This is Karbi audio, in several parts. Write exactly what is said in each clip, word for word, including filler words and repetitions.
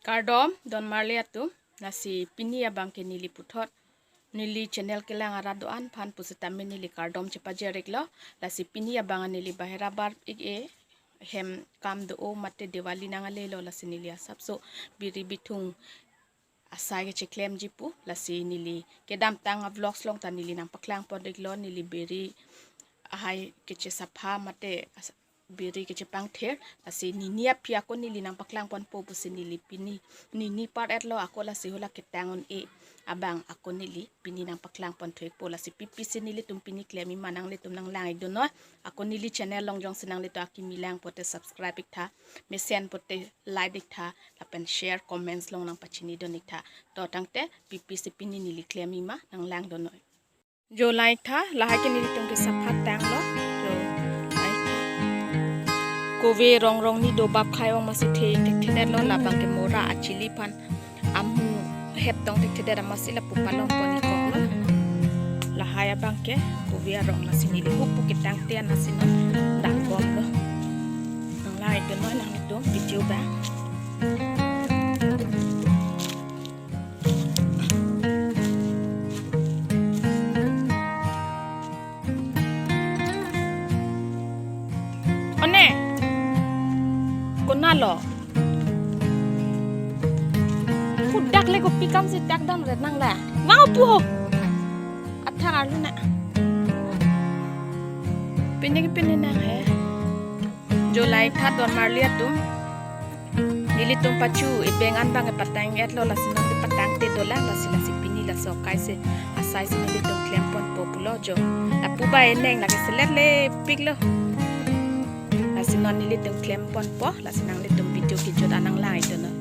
Kardom donmarli atum, lasi pini abang ke neli puthot, neli channel kelang arat do-an aphan pusitame neli kardom chepajer-iklo. Lasi pini abang neli bahera bar-ik-e, hem kam do-o mate Diwali nanglelo, lasi neli asapso biri bithung asai kecheklemji pu, lasi neli kedamtang a-vlogs along ta neli nangpaklangpon-iklo, neli biri ahai kechesapha mate as-, biri kechepangthir, lasi nini aphi ako neli nangpaklangponpo pusi neli pini, nini par-etlo ako, lasi hala ketang un-e abang ako neli pini nangpaklangpon thu-ikpo. Lasi pipisi nelitum pini klem-ima nanglitum nanglang-ikdun noi. Ako neli channel along jongsi nanglitum akimi lang pote subscribe-iktha, mesen pote like-iktha, lapen share, comments along nangpachinidun-iktha. To tangte pipisi pini neli klem-ima nanglangdun noi. Jo lang-iktha, lahai ke nelitum kesapha tanglo. Jo lang-iktha. Kove rong rong ni dobap khai ong masi the-ik thekthedetlo, labang ke mora achili aphan amu hep tong thekthedet amatsi lapu palongpon-ikkoklo. Lahai abang ke kove arong, lasi neli hupu ketangte anatsi non dangbomlo. Nanglang-ikdun noi nanglitum video abang. One. Konatlo? Kodak le kopi kam si tak dam ret nang la. Vang pu ho. Athak arlu na. Pini ke pini nang he. Jo lang-iktha donmarli atum. Nelitum pachu ebeng an abang kepatang-etlo, lasi non kepatangte dolang, lasi lasi pini laso akai si asai si nelitum klemponpo pulo jo. Lapu ba eneng lake selet lepiklo. Lasi non nelitum klemponpo, lasi nanglitum video kejut an nanglang-ikdun noi.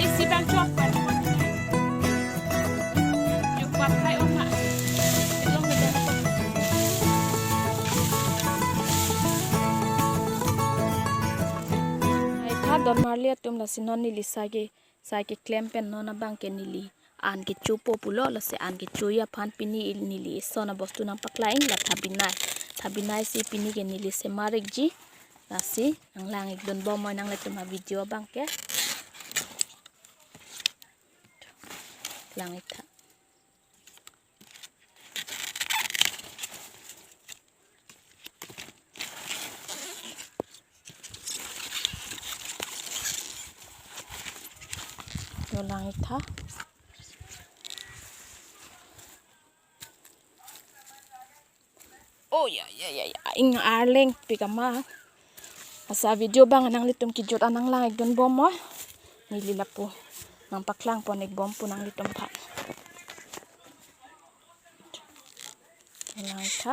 Isi bang chok pen. Yuk pap khai ong ha. Long ni pen. Hai tha don marli atum, lasi non neli sai ke, sai keklem pen non abang ke neli an kechopo pulo, lasi an kecho aphan pini neli ison abostu nangpaklang, la thabinai. Thabinai si pini ke neli semar-ikji. Lasi nanglang-ikdun bom moi nanglitum avideo abang ke. Lang-ik tha. Jo, lang-ik tha. Oh ya ya ya ya, ing arleng pik ama. Lasi video abang nanglitum kejut an nanglang-ikdun bom moi. Neli lapu nangpaklang pon-ik bom pu nanglitum aphan. Lang-ik tha.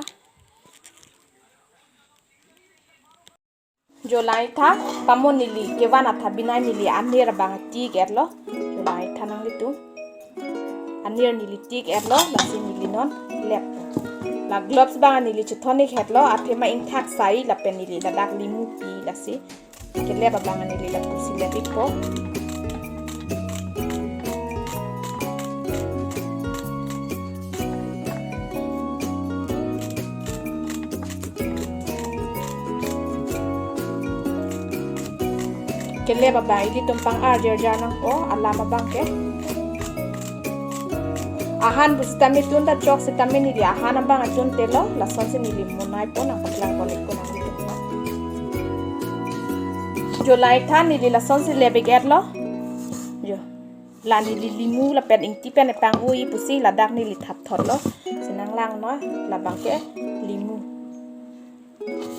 Jo, lang-ik tha, pamo neli kevan athabinai neli anir abang tik-etlo. Jo, lang-ik tha nanglitum. Anir neli tik-etlo, lasi neli non lep. La gloves abang neli chethon-ik hetlo, athema ingthak sai lapen neli ladak limu pi, lasi kelep abang neli lapusi lep-ikpo. Kelep abang ilitum pang-ar jarjar nangpo, alam abang ke. Ahan pusitame tun ta chok sitame neli ahan abang achuntelo, lasonsi neli monai pon nangpaklang pon-ikpo nanglitum aphan. Jo, lang-ik tha, neli lasonsi lep-ik-etlo. Jo. La neli limu lapen ingti pen epangvoi pusi ladak neli thapthotlo. Si nanglang noi, labang ke limu.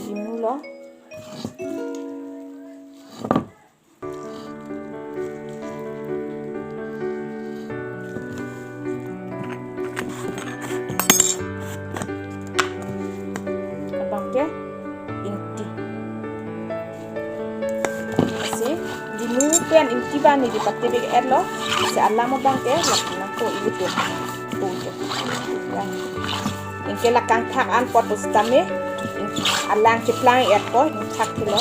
Limu lo. Labang ke ingti. Lasi limu pen ingti abang neli patebik-etlo. Lasi alam abang ke lapu nangpo ilitum. Pu ke. Ya. Anke la kangthak an apot pusitame, ing-, alang cheplang-ikpo, ingthak pulo.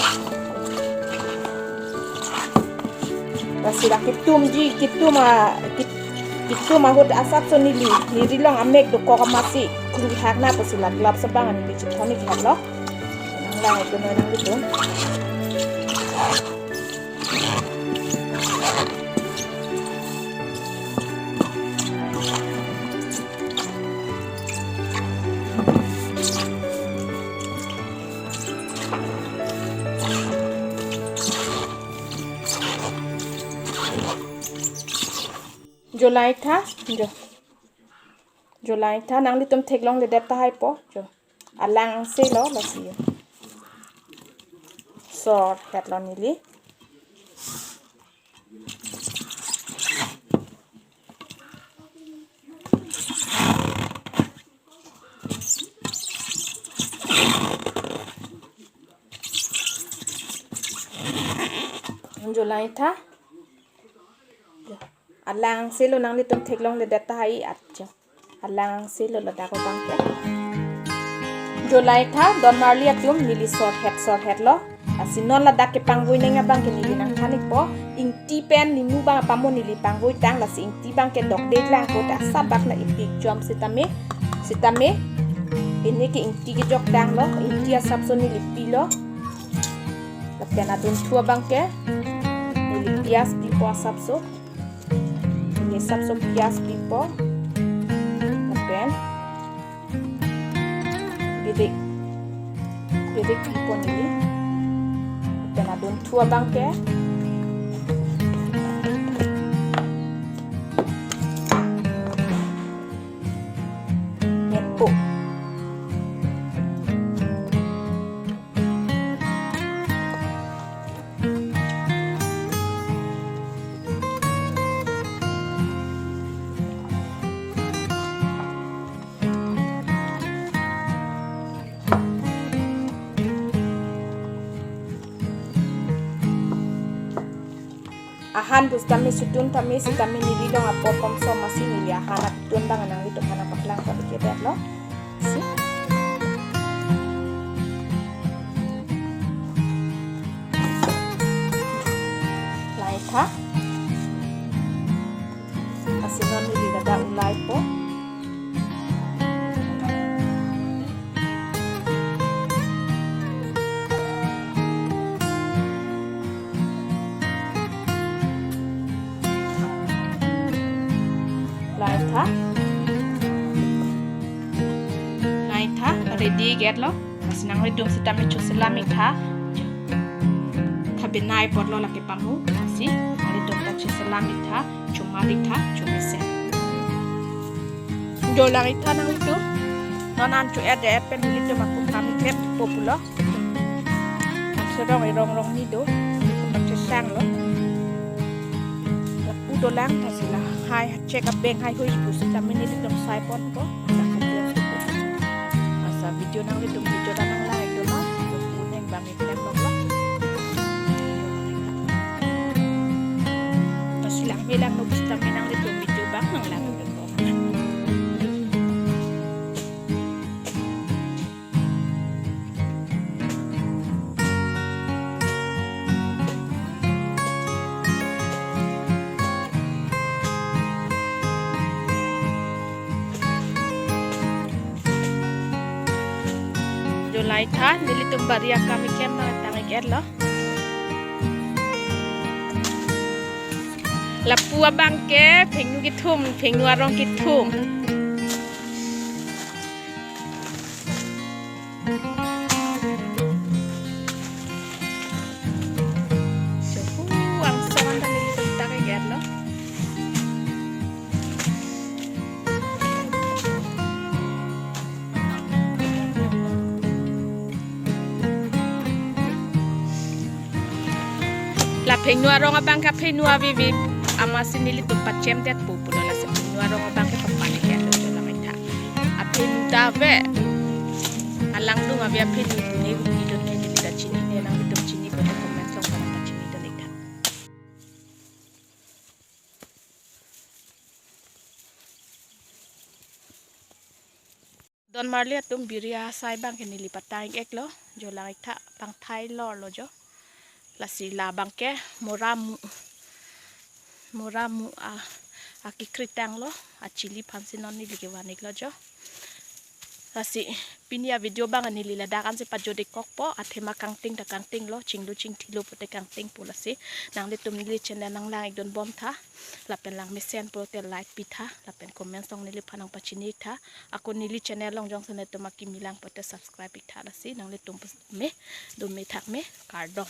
Lasi la ketumji, ketum a, ket-, ketum ahut asapso neli, neli long amek dokok amatsi, kru hak na pusi la gloves abang neli chethon-ik hetlo. Nanglang-ikdun noi nanglitum. Jo, lang-ik tha, jo. Jo, lang-ik tha, nanglitum theklongledet tahai po, jo. Alang angse lo, lasi. Sor hetlo neli. Jo, lang-ik tha. Alang angse lo, nanglitum theklongledet tahai ajo. Alang angse lo ladak abang ke. Jo, lang-ik tha, don marli atum, neli sorhet sorhet lo. Lasi non ladak kepangvoi neng abang ke neli nangthan-ikpo. Ingti pen limu abang pamo neli pangvoi tang, lasi ingti abang ke dokde lang ko ta asap bak na ipik jom sitame. Sitame. Pini ke ingti kejok tanglo, ingti asapso neli pilo. Lapen adunthu abang ke neli pias pipo asapso. Neli asapso pias pipo. Lapen birik. Birik pipo neli. Lapen adunthu abang ke mepo. Ahan pusitame sutun tame sitame neli along apor komsom, lasi neli ahan apitun abang nanglitum aphan nangpaklang pon ikebet lo. Si. Laitha. Lasi non neli ladak ulaipo. Laitha. Laitha, ready iketlo. Lasi nanglitum sitame choselam iktha. Tha benai apotlo lake panghu. Lasi nanglitum ta choselam iktha, chomat iktha, chomesen. Jo lang iktha nanglitum. Non an cho-et-et pen nelitum akum kami klempo pulo. Serong erong rong ni do. Chesang lo. Lapu dolang, lasi lahai chek abeng hai hui pusitame nelitum sai ponpo. Lapu dia suku. Lasi video nanglitum video ta nanglang ikdun lo. Lapu neng bang iklem lo. Lasi langme langno pusitame nanglitum video abang nanglang ikdun lo. Jo laitha, nelitum bari akam iklem abang tang iketlo. Lapu abang ke phengnu kethum, phengnu arong kethum. Suhu angsong an ta nelitum ta iketlo. La phengnu arong abang ke phengnu avivi amatsi nelitum pachemdetpo pulo, lasi phengnu arong abang ke papan iketlo jo lang iktha. Aphengnu ta ave. Alangdung ave aphengnu, ne huni dun ne neli ta chinine, nanglitum chini pu comment along pala pachinidun iktha. Don marli atum biri asai abang ke neli patang iklo, jo lang iktha pangthai lor lo jo. Lasi labang ke moramu, moramu a, akikri tanglo, achili aphansi non neli kevan iklo jo. Lasi pini avideo abang neli ladak ansi pajut ikkokpo, athema kangting ta kangtinglo, chinglu chingthilo pute kangtingpo lasi. Nanglitum neli channel nanglang ikdun bom tha, lapen langmesen pulote like pitha, lapen comment along neliphan nangpachini tha. Ako neli channel along jongsi netum akimi lang pute subscribe iktha lasi. Nanglitum pusitame dome thakme, kardom.